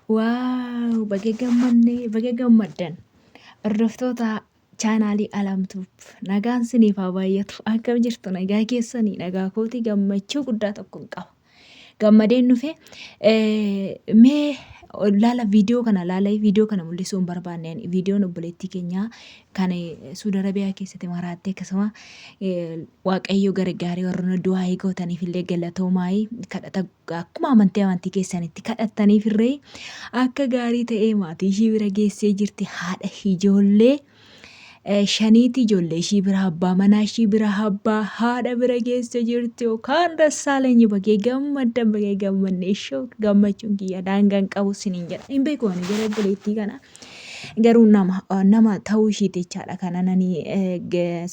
Waaw baga gammanne baga gammaddan hordoftoota chaanaalii Alamtuub nagaan siniif haa baay'atu. Akkam jirtu? Nagaa keessanii? Nagaa kootii, gammachuu guddaa tokkon qaba. Gammadeen dhufe. Mee laala viidiyoo kana, laala viidiyoo kana mul'isuu hin barbaanne ani. Viidiyoon obboleettii keenyaa kan Suudi Arabiyaa keessatti maraattee, akkasuma Waaqayyo gargaaree warroonni du'aa gootaniif illee galatoomaayii, kadhata akkuma amantii keessanitti kadhattaniif irree akka gaarii ta'ee maatii ishii bira geessee jirti. Haadha ijoollee shaniiti. Ijoollee ishii bira, abbaa manaa ishii bira, abbaa haadha bira geessee jirti. Yookaan Dassaalany, bagee gammaddan, bagee gammanne. Ishoo, gammachuun kiyya daangaan qabu siniin jedha. Hin beeku ani gara obboleettii kana, garuu nama ta'uu ishiiti jechaadha. Kana nani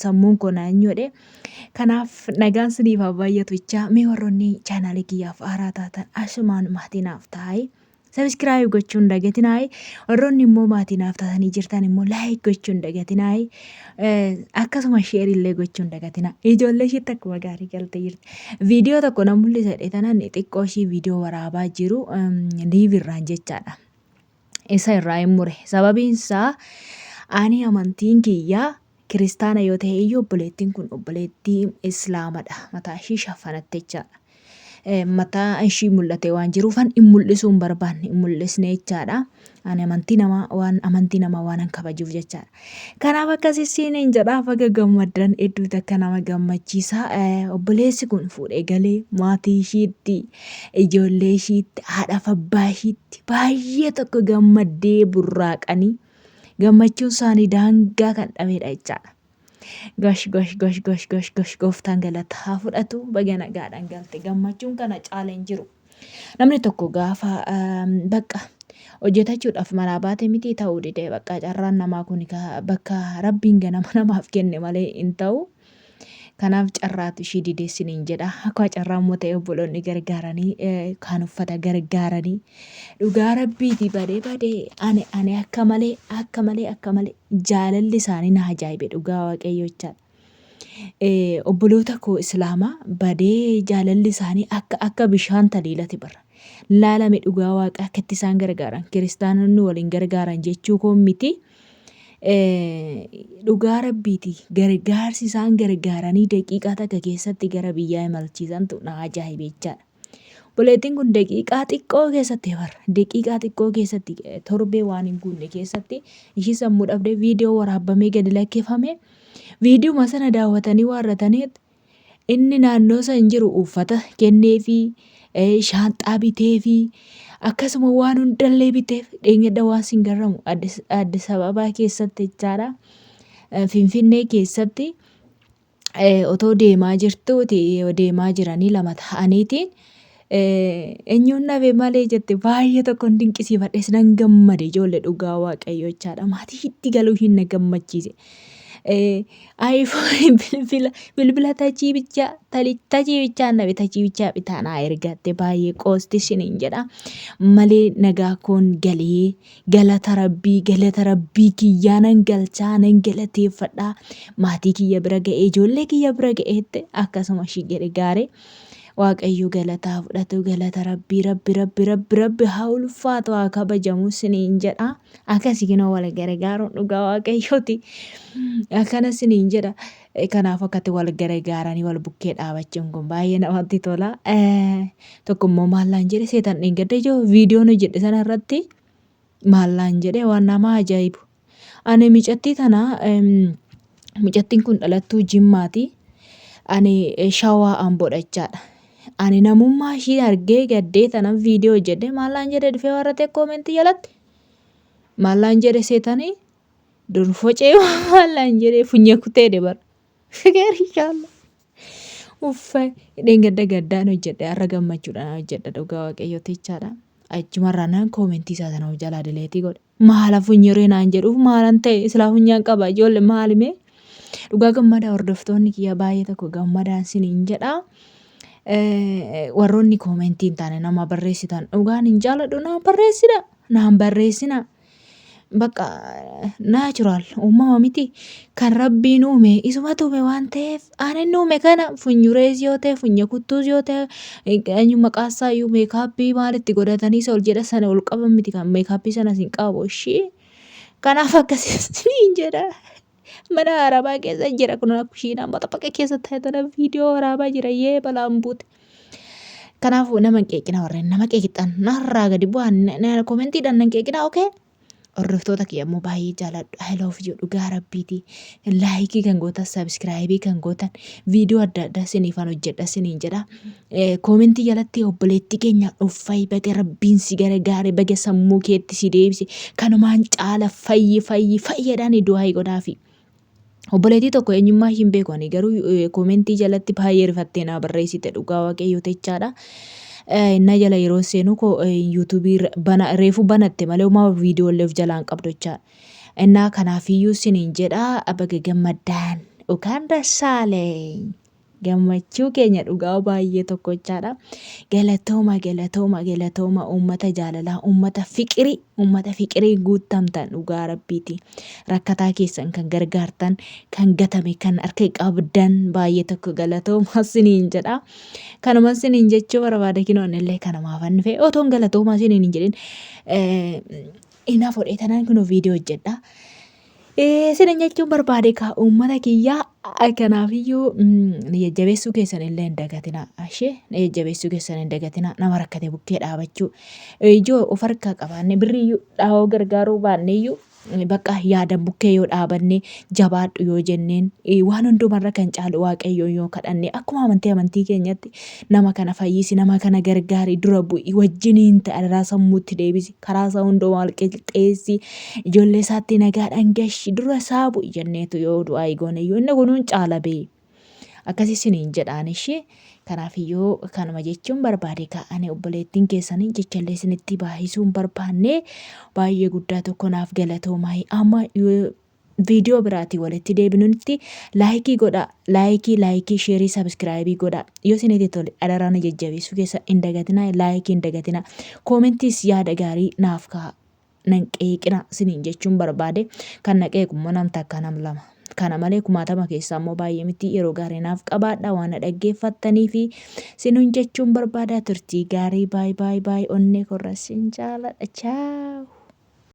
sammuun koo naan jedhe. Kanaaf nagaan siniif haa baay'atu jechaa, mee warroonni chaanaalii kiyyaaf haaraa taatan asumaan maatii naaf ta'aa. Subscribe gochuun dagatinaa. Warroonni immoo maatii naaf taatanii jirtan immoo like gochuun dagatinaa. Akkasuma share illee gochuun dagatinaa. Ijoollee ishiitti akkuma gaarii galtee jirti. Viidiyoo tokko nan mul'isa jedhee tanaan xiqqoo ishii viidiyoo waraabaa jiru live irraan jechaadha. Isa irraa hin mure. Sababiin isaa ani amantiin kiyyaa kiristaana yoo ta'e iyyuu, obboleettiin kun obboleettii islaamadha. Mataa ishii shaffanatte jechaadha. Mataa ishii mul'ate waan jiruufan hin mul'isuu hin barbaanne, hin mul'isne jechaadha. Ani amantii namaa waan an kabajuuf jechaadha. Kanaaf akkasii siiniin jedha. Baga gammaddan, hedduu takka nama gammachiisa. Obboleessi kun fuudhee galee maatii ishiitti, ijoollee ishiitti, haadhaaf abbaa ishiitti baay'ee tokko gammaddee burraaqanii, gammachuun isaanii daangaa kan dhabeedha jechaadha. Gosh, gosh, gosh, gosh, gosh, gosh, gooftaan galata haa fudhatu. Baga nagaadhaan galte, gammachuun kana caala hin jiru. Namni tokko gaafa bakka hojjetachuudhaaf manaa baate miti ta'uu didee, bakka carraan namaa kun bakka rabbiin ganama namaaf kenne malee hin ta'u. Kanaaf carraatu ishii didee siniin jedha. Akka carraa immoo ta'e obboloonni gargaaranii, kaan uffata gargaaranii, dhugaa rabbiiti badee badee ani akka malee, akka malee, akka malee jaalalli isaanii na ajaa'ibe, dhugaa waaqayyoo jechaadha. Obboloota koo islaamaa badee jaalalli isaanii akka bishaan taliilati bara. Laalame dhugaa waaqa akka itti isaan gargaaran, kiristaanonni waliin gargaaran jechuu koo miti. Dhugaa rabbiiti, gargaarsi isaan gargaaranii daqiiqaa takka keessatti gara biyyaa imalchiisantu na ajaa'ibe jechaadha. Obboleettiin kun daqiiqaa xiqqoo keessatti bara daqiiqaa xiqqoo keessatti, torbee waan hin guunne keessatti ishii sammuu dhabdee viidiyoo waraabamee gadi lakkifame. Viidiyuma sana daawwatanii waarratanii inni naannoo san jiru uffata kenneefii, shaanxaa biteefii, akkasuma waan hundallee biteef. Dheengadda waan sin garramu Addis Ababaa keessatti jechaadha. Finfinnee keessatti otoo deemaa jirtuuti, deemaa jiranii lama ta'aniitiin eenyuun dhabe malee jette. Baay'ee tokkon dinqisiifadhes, nan gammade ijoollee, dhugaa waaqayyoo jechaadha. Maatii itti galuu hin na gammachiise. iPhone bilbila tachii bichaa, tachii bichaa nabe, tachii bichaa bitaa naa ergatte, baay'ee qoosti isiniin jedha. Malee nagaa koon galee, galata rabbii, galata rabbii kiyyaa nan galchaa, nan galateeffadhaa. Maatii kiyya bira ga'ee, ijoollee kiyya bira ga'eette akkasuma ishii gargaare. Waaqayyo galataa fudhatu, galata rabbii, rabbi, rabbi, rabbi, rabbi haa ulfaatu, haa kabajamu isiniin jedha. Akkasii kinoo wal gargaaruun dhugaa waaqayyooti. Akkana isiniin jedha. Kanaaf akkatti wal gargaaranii wal bukkee dhaabachuun kun baay'ee namatti tola. Tokko immoo maallaan jedhe seetan dheengadda ijoo viidiyoon hojjedhe sana irratti maallaan jedhe, waan nama ajaa'ibu. Ani micattii tana, micattiin kun dhalattuu Jimmaati. Ani Shawaa Amboodha jechaadha. Ani namummaa ishii argee gaddee tanan viidiyoo hojjedhe. Maallaan jedhe dhufee warra ta'e koomentii jalatti? Maallaan jedhe seetanii? Dur focee maallaan jedhee funyee kutee de bara. Figeer inshallah. Uffee, dheengadda gaddaan hojjedhe, har'a gammachuudhaan hojjedha, dhugaa waaqayyooti jechaadha. Achumarraa nan koomentii isaa sana of jalaa dileetii godhe. Maala funyuree naan jedhuuf maalan ta'e? Silaa funyaan qaba ijoollee, maalime? Dhugaa gammada, hordoftoonni kiyya, baay'ee tokko gammadaan siniin jedha. Warroonni koomentii hin taane nama barreessitan dhugaan hin jaaladhu, naan barreessina. Naan barreessina. Bakka natural uumama miti kan Rabbiin uume isumatu uume waan ta'eef, aan inni uume kana funyurees yoo ta'e, funya kuttuus yoo ta'e, eenyu maqaa isaa iyyuu makeup maal itti godhatanii isa ol jedha sana ol qaban miti, kan makeup sanas hin qabu ishii. Kanaaf akkasii jedha. Mana arabaa keessa jira kun, kushiinaa maxabaqa keessa ta'e tana viidiyoo waraabaa jira, yee balaan buute. Kanaafuu nama hin qeeqina. Warreen nama qeeqxan narraa gadi bu'aan, commentiidhaan nan qeeqina, okay? Hordoftoota kiyya immoo baay'ee jaaladhu. I love you, dhugaa Rabbiiti. Like kan gootan, subscribe kan gootan, viidiyoo adda addaa isiniifan hojjedha isiniin jedha. Comment jalatti obboleettii keenya uffay, baga Rabbiin si gargaare, baga sammuu keetti si deebise, kanumaan caala fayyi fayyi fayyaadhaan du'aa godhaafi. Obboleettii tokko eenyummaa hin beeku ani garuu, comment jalatti baay'ee rifattee naa barreessite, dhugaa Waaqayyoo techaadha. Na jala yeroo seenu koo YouTube bana reefu banatte malee homaa viidiyoolee of jalaan qabdu jechaadha. Innaa kanaafiyyuu isiniin jedha, baga gammaddaan yookaan dassaalee gammachuu keenya dhugaa baay'ee tokko jechaadha. Galatooma, galatooma, galatooma, uummata jaalalaa, uummata fiqirii, uummata fiqirii guuttamtan, dhugaa Rabbiiti. Rakkataa keessan kan gargaartan, kan gatame kan harka qabdan, baay'ee tokko galatooma isiniin jedha. Kanuma isiniin jechuu barbaada. Kinoo illee kanumaaf dhufe, otoon galatooma isiniin hin jedhin ina fudhee tanaan kunoo viidiyoo hojjedha. Isin jechuun barbaade kaa uummata kiyyaa, kanaafiyyuu na jajjabeessuu keessan illee hin dagatina. Ishee na jajjabeessuu keessan hin dagatina. Nama rakkate bukkee dhaabachuu. Ijoo of harkaa qabaanne birriiyyuu dhaawoo gargaaruu baanneeyyuu, bakka yaadan bukkee yoo dhaabanne, jabaadhu yoo jenneen, waan hundumarra kan caalu Waaqayyoon yoo kadhanne, akkuma amantii keenyatti nama kana fayyisi, nama kana gargaari, dura bu'i, wajjiniin ta'e, adaraa sammuutti deebisi, karaa isaa hundumaa wal qixxeessi, ijoollee isaatti nagaadhaan gashi, dura isaa bu'i jenneetu yoo du'aa goone iyyuu inni kunuun caala bee. Akkasii isiniin jedhaan ishee. Kanaafiyyuu kanuma jechuun barbaade kaa'anii obboleettiin keessanii jechallee isinitti baay'isuu hin barbaanne. Baay'ee guddaa tokko naaf galatoomaa. Amma viidiyoo biraatiin walitti deebinutti like godhaa, like, like, share, subscribe godhaa. Yoo isinitti tole adaraa na jajjabeessuu keessa hin dagatinaa, like hin dagatinaa, commentiis yaada gaarii naaf ka'a, nan qeeqina isiniin jechuun barbaade. Kan na qeequ immoo nam takka, nam lama, kana malee kumaatama keessaa immoo baay'ee miti. Yeroo gaarii naaf qabaadha. Waan na dhaggeeffattanii fi sinuun jechuun barbaada, turtii gaarii. Baay baay baay, onnee korra sin jaaladha. Chaaw.